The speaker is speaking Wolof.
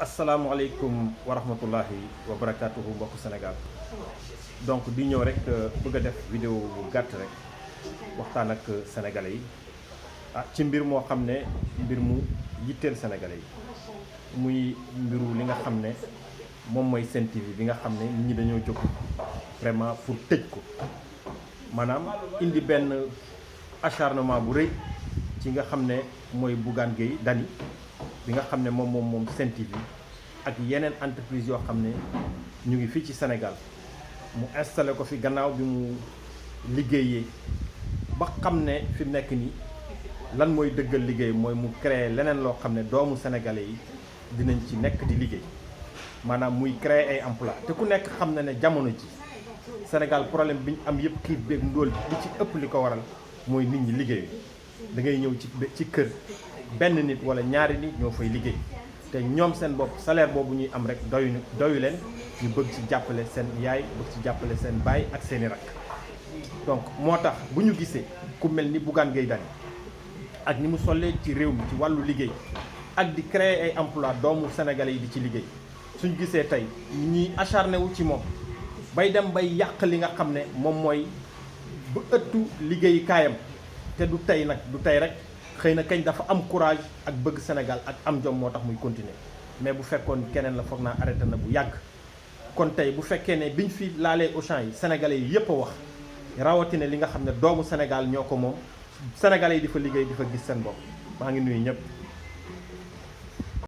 asalaamualeykum wa rahmatullahi wa barakatuhu mbokk Sénégal donc di ñëw rek bëgg a def vidéo bu gàtt rek waxtaan ak sénégalais yi ci mbir moo xam ne mbir mu yitteel sénégalais yi muy mbiru li nga xam ne moom mooy Sen TV bi nga xam ne nit ñi dañoo jóg vraiment pour tëj ko maanaam indi benn acharnement bu rëy ci nga xam ne mooy Bougane Gueye Dany bi nga xam ne moom Sen TV ak yeneen entreprise yoo xam ne ñu ngi fii ci Sénégal mu installé ko fi gannaaw bi mu liggéeyee ba xam ne fi mu nekk nii lan mooy dëggal liggéey mooy mu créer leneen loo xam ne doomu sénégalais yi dinañ ci nekk di liggéey maanaam muy créer ay emploi te ku nekk xam na ne jamono ji Sénégal problème bi ñu am yëpp xiif beeg ndóol bi ci ëpp li ko waral mooy nit ñi liggéeyu da ngay ñëw ci kër benn nit wala ñaari nit ñoo fay liggéey te ñoom seen bopp salaire boobu ñuy am rek doyu leen ñu bëgg ci jàppale seen yaay bëgg ci jàppale seen baay ak seeni rakk donc moo tax bu ñu gisee ku mel ni Bougane Gueye Dany ak ni mu sollee ci réew mi ci wàllu liggéey ak di créer ay emploi doomu sénégalais yi di ci liggéey suñu gisee tey ñi acharné wu ci moom bay dem bay yàq li nga xam ne moom mooy bu ëttu liggéey kaayam te du tey nag du tey rek xëy na kañ dafa am courage ak bëgg Sénégal ak am jom moo tax muy continuer mais bu fekkoon keneen la foog naa arrêté na bu yàgg kon tey bu fekkee ne biñ fi laalee Auchan yi sénégalais yi yëpp a wax rawatina li nga xam ne doomu Sénégal ñoo ko moom sénégalais yi di fa liggéey di fa gis seen bopp maa ngi nuyu ñëpp.